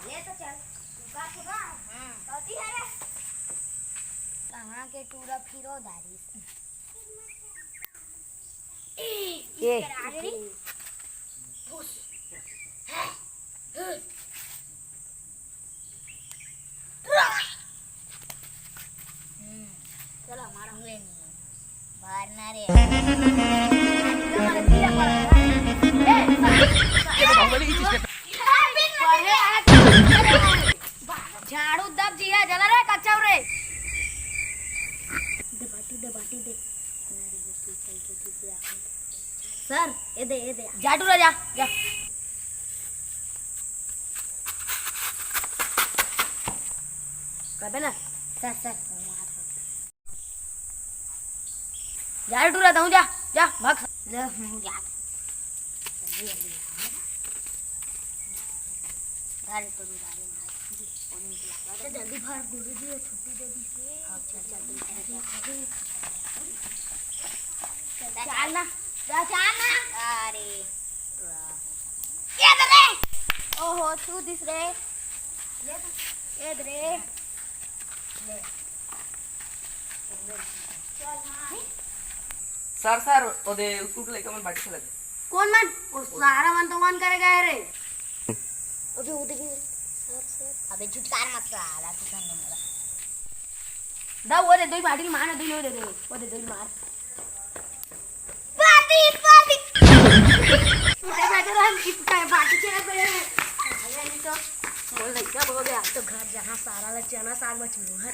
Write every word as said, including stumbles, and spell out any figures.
ले तो चल। तू का के बा? हाँ। कथी हरे? कहाँ के टूरा फिरो दारी। ये। चलो, हमारा हुए नहीं। बाहर ना रे। झाड़ू दब जिया, जला रे, कच्चा रे। दे बाटी, दे बाटी, दे। सर, ए दे, ए दे। जा टूरा, जा, जा। करबे ना? Sir, sir. जा रे टूरा, तहूँ जा, जा, भाग। ले, हूँ जात। घर तो नहीं जा रहे, मार। अच्छा, जल्दी भर, गुरुजी छुट्टी दे दी। हाँ, चल, चल, चल, चल। चल ना, जा, चल ना। अरे। ये दे रे। ओहो, छू दिस रे। ये दे रे। सर, सर, ओदे स्कूल के लइका मन बाटी खेलत हे। कौन मन? वो सारा मन तो मन करे गए रे। अबे वो देखिए, सर, सर। अबे चुटकार मत साला, तू करने वाला। दा, वो दे, दो ही बाटी मार ना, दो ही वो दे दे, वो दे, दो ही मार। बाटी, बाटी। अरे, मैं तो हम इस टाइम बाटी खेल रहे हैं। अरे, नहीं तो, वो लइका हो गया, तो घर जहाँ सारा ला चना साग मछली है।